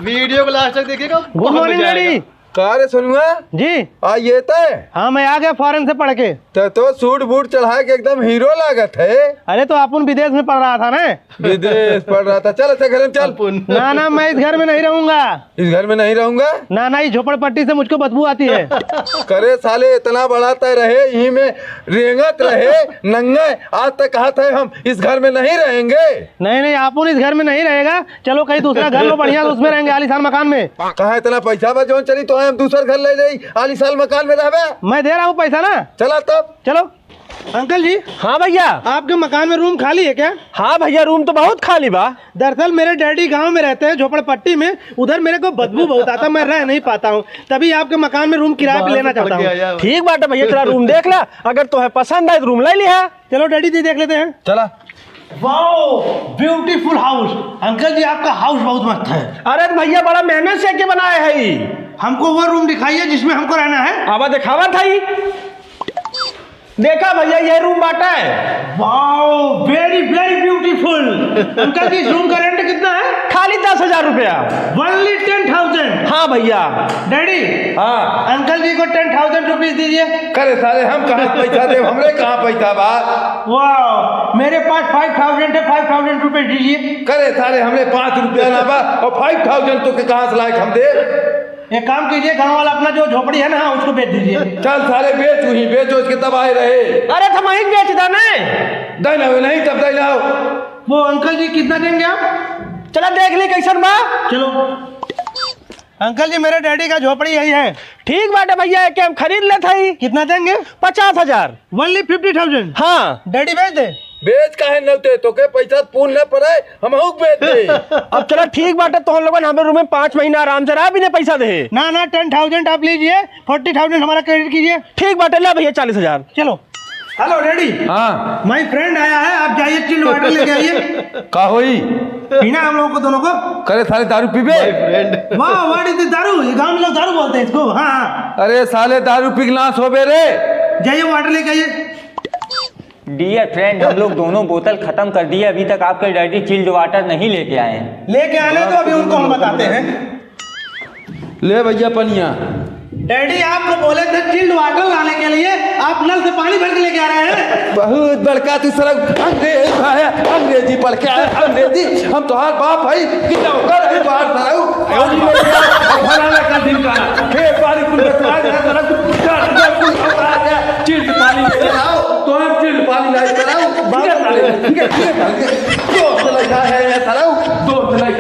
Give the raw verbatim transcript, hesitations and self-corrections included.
वीडियो को लास्ट तक देखिएगा, बहुत मजा आएगा। Good morning, daddy. का रे सोनुआ? जी। आ, ये तय? हाँ, मैं आ गया फॉरेन से पढ़ के। तय तो सूट बूट चढ़ा के एकदम हीरो लागत है। अरे, तो अपुन विदेश में पढ़ रहा था ना। विदेश पढ़ रहा था। चल, अच्छा, घर में चल। अपुन। ना, ना, मैं इस घर में नहीं रहूंगा। इस घर में नहीं रहूंगा? ना, ना, इस झोपड़पट्टी से मुझको बदबू आती है। करे साले, इतना बड़ा तय रहे, यहीं में रेंगत रहे, नंगे, आज तक कहा था हम इस घर में नहीं रहेंगे। नहीं, नहीं, अपुन इस घर में नहीं रहेगा। चलो कहीं दूसरा घर लो बढ़िया, तो उसमें रहेंगे, आलीशान मकान में। कहाँ इतना पैसा बा जौन चली तो हम दूसर घर ले जाई, आलीशान मकान में रहबे? मैं दे रहा हूँ पैसा ना। चला तब। चलो। अंकल जी। हाँ भैया। आपके मकान में रूम खाली है क्या? हाँ भैया, रूम तो बहुत खाली बा। दरअसल मेरे डैडी गांव में रहते हैं, झोपड़पट्टी में, उधर मेरे को बदबू बहुत आता, मैं रह नहीं पाता हूँ, तभी आपके मकान में रूम किराए पे लेना चाहता हूँ। ठीक बाटे भैया, तेरा रूम देख ला, अगर तोहे पसंद आए तो रूम ले लिहा। चलो डैडी जी, देख लेते हैं। चला। Wow, beautiful house। अंकल जी, आपका हाउस बहुत मस्त है। अरे भैया, बड़ा मेहनत से के बनाए है ई। हमको वो रूम दिखाइए जिसमें हमको रहना है। आवा, दिखावा था ई। देखा भैया, ये रूम बाटा है। Wow, very, very beautiful। Uncle ji, इस रूम का रेंट कितना है? खाली दस हजार रुपया। Only ten thousand? हाँ भैया। डैडी। हाँ। अंकल जी को ten thousand rupees दीजिए। करे सारे, हम कहाँ पैसा देब, हमरे कहाँ पैसा बा? Wow, मेरे पास five thousand है, five thousand rupees दीजिए। करे सारे, हमरे पाँच रुपया ना बा और five thousand तो के कहाँ से लायक हम दे? एक काम कीजिए, गांव वाला अपना जो झोपड़ी है ना, उसको बेच दीजिए। चल सारे, बेच, वहीं बेचो, इसके तबाही रहे। अरे, तो वहीं बेच दे ना। दे ना, नहीं, तब दे ना। वो अंकल जी, कितना देंगे आप? चला देख ली कैसन बा। चलो। अंकल जी, मेरे डैडी का झोपड़ी यही है। ठीक बाटे भैया, एके हम खरीद लेत हई। कितना देंगे? पचास हजार। Only fifty thousand? हाँ। डैडी, बेच दे। बेच काहे नौते? तोके पैसा पून न पड़े, हमहू के बेच दे। अब चला ठीक बाटे, तोहन लोगन हमरे रूम में पाँच महीना आराम से रहा, बिना पैसा दे। ना, ना, ten thousand आप लीजिए, forty thousand हमारा credit कीजिए। ठीक बाटे, ला भैया चालीस हजार। चलो। Hello, daddy. हाँ। My friend आया है, आप जाइए, chilled water लेके आइए। का होई? पीना हम लोगों को दोनों को। करे साले, दारू पीबे? वाह, what is this दारू? ये गाँव में लोग दारू बोलते हैं इसको। हाँ, हाँ। अरे साले, दारू पी के नाश होबे रे। जाइए, water लेके आइए। Dear friend, हम लोग दोनों बोतल खत्म कर दिए, अभी तक आपके डैडी chilled water नहीं लेके आए हैं। लेके आने दो, अभी उनको हम बताते हैं। ले भैया पनिया। डैडी आपको बोले थे chilled water लाने के लिए, आप नल से पानी भर के लेके आ रहे हैं। बहुत बड़का तू सरऊ अंग्रेज है, अंग्रेजी पढ़ के आया अंग्रेजी। हम तोहार बाप है कि नौकर है तोहार सरऊ? पानी लेके आ, फलाना का ढिमकाना। खेत बाड़ी कुल बेचवा दे सरऊ, चार हजार कुल उतार दे। Chilled पानी लेके आओ, तो हम chilled पानी लाए कराओ। ठीक है, ठीक है, ठीक है, ठीक है। दोस्त लगा है सरऊ, दोस्त लगा।